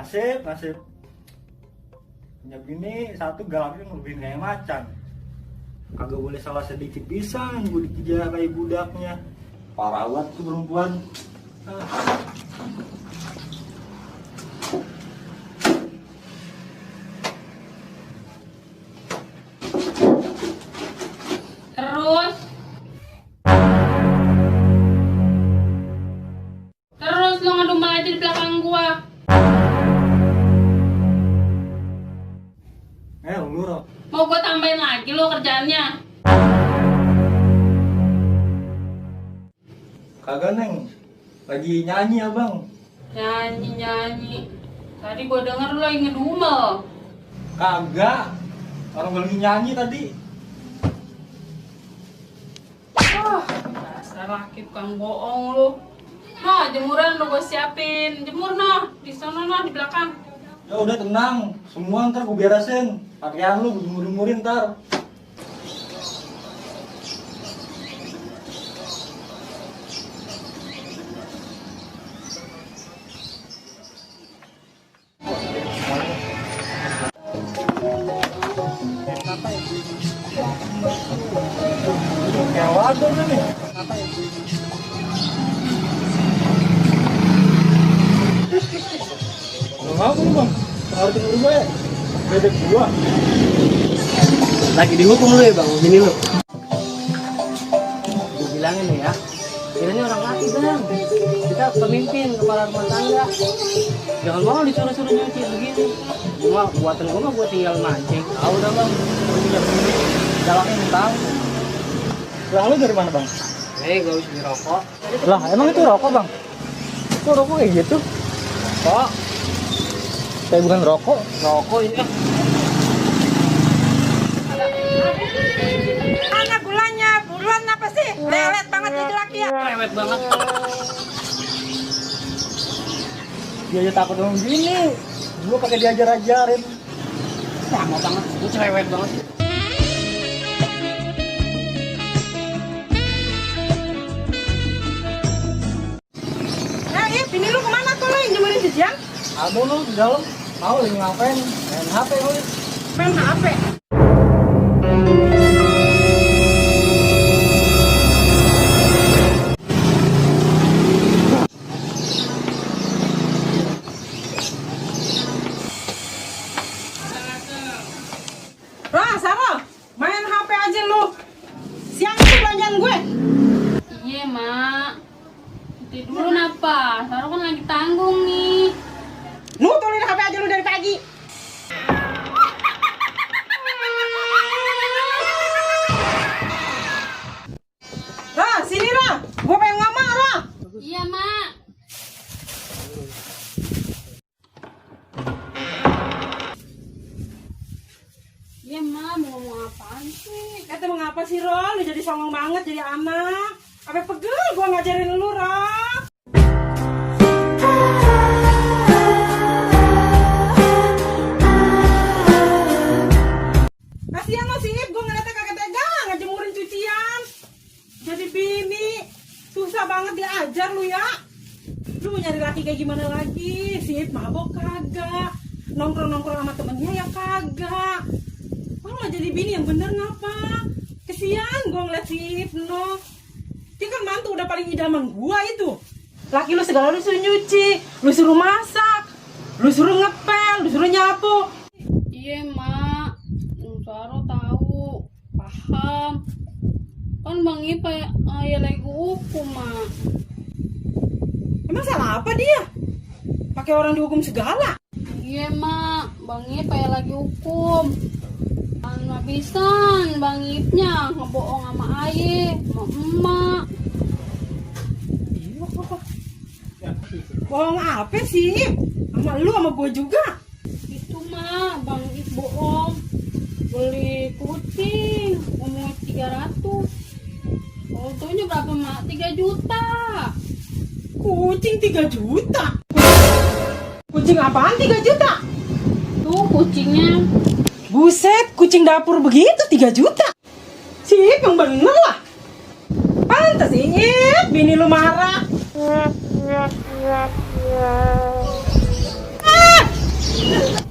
Nasib punya bini satu galaknya ngelebihin kayak macan. Kagak boleh salah sedikit pisan gue dikejar kayak budaknya. Parah banget tuh perempuan. Terus lo ngedumel aja di belakang gua. Lu Ro. Mau gua tambahin lagi lo kerjaannya. Kagak Neng, lagi nyanyi abang. Nyanyi. Tadi gua denger lo lagi ngedumel. Kagak, orang gue lagi nyanyi tadi. Dasar laki tukang bohong lo. Nah, jemuran lo gua siapin. Jemur noh, di sana noh, di belakang. Ya udah tenang, semua ntar gue beresin. Pakaian lu gue jemur-jemurin ntar. Kayak waduh nih. Ngapa lu bang? Harus tunggu gue ya? Bebek gua. Lagi dihukum lu ya bang, gini lu. Gue bilangin lu ya, kita ini orang laki bang. Kita pemimpin, kepala rumah tangga. Jangan mau disuruh-suruh nyuci begini. Cuma buatan gue mah gue tinggal mancing. Tahu dah bang, gue juga pemimpin. Jalannya yang tahu. Lah lu dari mana bang? Gak usah dirokok. Lah emang itu rokok bang? Kok rokok kayak gitu? Kok? Kayak bukan rokok. Rokok ini Mana gulanya? Buruan apa sih? Lelet banget jadi laki ya. lewet banget. Dia aja takut ngomong gini. Gua pakai diajar-ajarin. Lama banget, gue cerewet banget. Bini lu kemana tuh lo yang jemurin cucian? Aduh lu di dalam. Mau lagi ngapain? Main HP kali. Main HP. Sarah, main HP aja lu. Siang itu belanjaan gue. Iya, Mak. Tidur napa? Saru kan lagi tanggung nih. Nutulin HP aja lu dari pagi. Sini Ra, gue pengen ngomong Ra. Iya, Mak. Iya, Mak, mau ngomong apaan sih? Emang ngapa sih Ro, lu jadi songong banget jadi anak. Apa pegel gue ngajarin lu Ro. Kasian lo sih, gue ngeliatnya kagak tega ngejemurin cucian. Jadi bini, susah banget diajar lu ya. Lu mau nyari laki kayak gimana lagi? Sip, mabok kagak. Nongkrong-nongkrong sama temennya ya kagak. Lu nggak jadi bini yang bener ngapa? Kesian gue ngeliat si Ibnu. Dia kan mantu udah paling idaman gua itu. Laki lu segala lu suruh nyuci, lu suruh masak, lu suruh ngepel, lu suruh nyapu. Iya, Mak. Saru tahu, paham. Kan Bang Ipa ya lagi hukum, Mak. Emang salah apa dia? Pakai orang dihukum segala. Iya, Mak. Bang Ipa ya lagi hukum. Kan habisan Bang Ipnya ngebohong sama ayah, sama emak. Bohong apa sih? Sama lu sama gue juga. Itu mah Bang Ip bohong. Beli kucing umur 300. Fotonya berapa, Mak? 3 juta. Kucing 3 juta. Kucing apaan 3 juta? Tuh kucingnya. Buset, kucing dapur begitu 3 juta. Sip, yang bener lah. Pantes sih, bini lu marah. Ih,